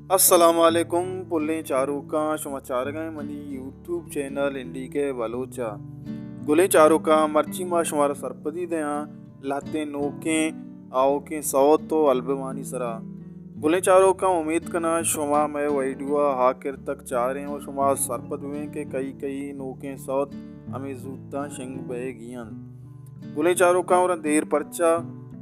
السلام علیکم پلیں چاروکاں، شما چارگائیں منی یوٹیوب چینل این ڈی کے بلوچ ءَ۔ گلیں چاروکاں، مرچی ما شمارا سرپدی دیاں لہتیں نوکیں آؤکیں سوت و البمانی سرا۔ گلیں چاروکاں، امید کناں شما مئے ویڈیو ءَ آخر تک چاریں و شما سرپد بیں کہ کئی کئی نوکیں سوت ہمے زوتاں شنگ بئیگی انت۔ گلیں چاروکاں، ورا دیر پرچا،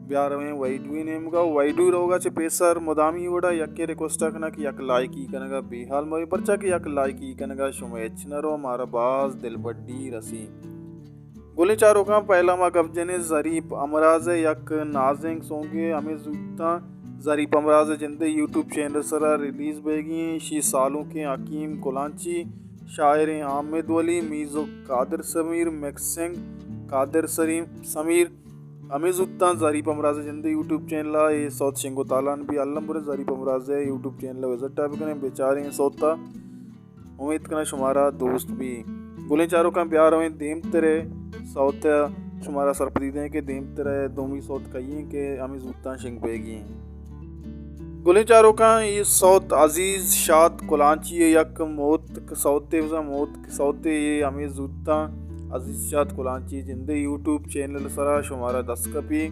بیا رویں ویڈیوی نیمگا۔ ویڈیو روگا چہ پیسر مدامی وڑا یکے ریکویسٹ کناں کہ یک لائکی کنگا بے حال مبیں، پرچا کہ یک لائکی کنگا شما ہچ نہ رو، مارا باز دلبڈی رسی۔ گلیں چاروکاں، پہلا ما گپ جنیں ظریف امراز ءِ یک نازینک سونگے ہمے زوتاں ظریف امراز ءِ جندے یوٹیوب چینل سرا ریلیز بیگی ایں۔ شی سالونکیں حکیم کلانچی، شاعریں حامد ولی، میوزک قادر سمیر، مکسنگ قادر سریم سمیر۔ ہمے زوتاں ظریف امراز ءِ جندے یوٹیوب چینل ءَ اے سوت شنگ و تالان بی۔ الم برے ظریف امراز ءِ یوٹیوب چینل ءَ وزٹ ءَ بکنیں، بچاریں سوت ءَ۔ امید کناں شمارا دوست بی۔ گلیں چاروکاں، بیا رویں دیمترے سوت ءَ شمارا سرپدی دیں کہ دیمترے دومی سوت کئی ایں کہ ہمے زوتاں شنگ بیگی ایں۔ گلیں چاروکاں، اے سوت عزیز شاد کلانچی ءِ یک موتک سوتے، بزاں موتک سوتے، اے ہمے زوتاں عزیز شاد کلانچی ءِ جندے یوٹیوب چینل سرا شمارا دست کپی۔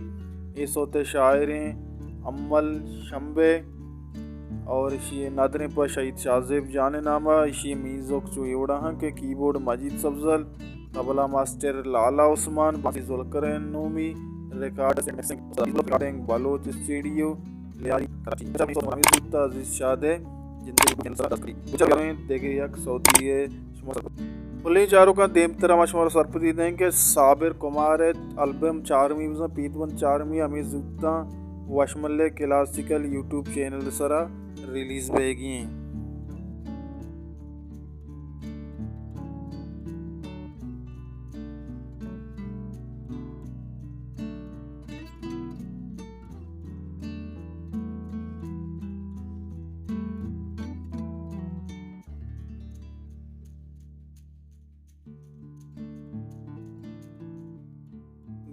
اے سوت ءِ شاعریں امل شمبے اور اشی ءِ ندریں پہ شہید شاہ زیب جان ءِ نام ءَ۔ اشی ءِ میوزک چو اے وڑا ہاں کہ کیبورڈ مجید سبزل، طبلہ ماسٹر لالا عثمان، بانسی ذوالقرنین نومی، ریکارڈ، ریکارڈنگ بلوچ اسٹوڈیو، لیاری، کراچی۔ اچھا، ہمے سوت ءَ عزیز شاد ءِ جندے یوٹیوب چینل سرا دست کپی۔ اچھا، بیا رویں دگہ یک سوتی ءَ شما سرپد۔ پلیں چاروکاں، دیمترا ما شمارا سرپدی دیں کہ صابر کمار ءِ البم چارمی، بزاں پیت بند چارمی، ہمے زوتاں وشمل ءِ کلاسیکل یوٹیوب چینل سرا ریلیز بیگی ایں۔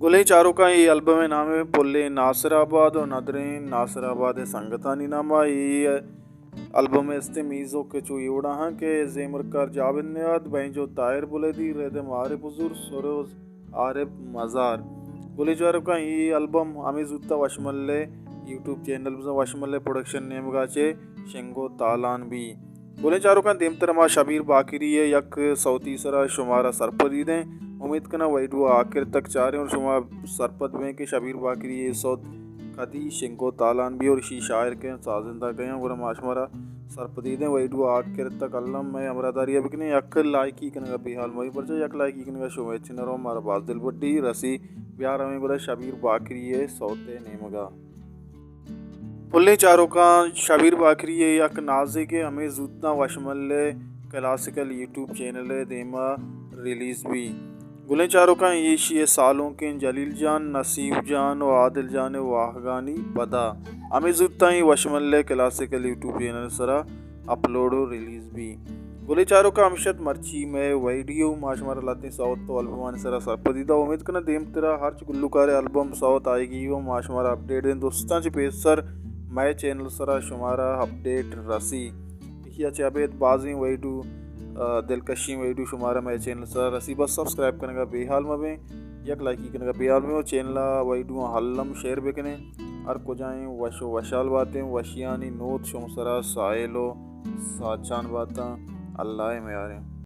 گلیں چاروکاں، اے البم ءِ نام ءَ پلیں ناصر آباد و ندریں ناصر آباد ءِ سنگتانی نام ءَ۔ اے البم ءِ استیں میوزک چو اے وڑا ہاں کہ زیمرکار جاوید نیاد، بینجو طاہر بلیدی، ردم عارف حضور، سروز عارف مزار۔ گلیں چاروکاں، اے البم ہمے زوتا وشمل ءِ یوٹیوب چینل بزاں وشمل ءِ پروڈکشن نیمگا چہ شنگ و تالان بی۔ گلیں چاروکاں، دیمتر ما شبیر باقری ءِ یک سوتی سرا شمارا سرپدی دیں۔ امید کناں ویڈیو آخر تک چاریں اور شما سرپد بیں کہ شبیر باقری ءِ سوت کدی شنگ و تالان بی اور اشی شاعر کئے، سازندہ کئے، گڑا ما شمارا سرپدی دیں۔ ویڈیو آخر تک الم مئے ہمراہداری ءَ بکنیں۔ یک لائکی کنگا بے حال مبی، پرچا یک لائکی کنگا شما ہچ نہ رو، مارا باز دلبڈی رسی۔ بیا رویں گڑا شبیر باقری ءِ سوت ءِ نیمگا۔ پلیں چاروکاں، شبیر باقری ءِ یک نازیکے ہمے زوتاں وشمل ءِ کلاسیکل یوٹیوب چینل ءِ دیما ریلیز بی۔ گلیں چاروکاں، ایشی ءِ سالونکیں جلیل جان، نصیب جان و عادل جان ءِ واہگانی پدا ہمے زوتاں اے وشمل ءِ کلاسیکل یوٹیوب چینل سرا اپلوڈ و ریلیز بی۔ گلیں چاروکاں، ہمشت مرچی مئے ویڈیو، ما شمارا لہتیں سوت و البمانی سرا سرپدی دا۔ امید کناں دیمترا ہرچ گلوکار ءِ البم سوت آئیگی و ما شمارا اپڈیٹ دیں۔ درستاں چہ پیسر مئے چینل سرا شمارا اپڈیٹ رسی۔ ایشی ءَ چہ ابید بازیں ویڈیو، آ، دلکشیں ویڈیو شمارا مئے چینل سرا رسی۔ بس سبسکرائب کنگا بے حال مبیں، یک لائکی کنگا بے حال مبیں و چینل ءَ ویڈیو الم شیئر بکنیں۔ ہر کجائیں وش و وشحال باتیں، وشیانی نود شما سرا ساحل و ساچان باتاں۔ اللہ ءِ میاریں۔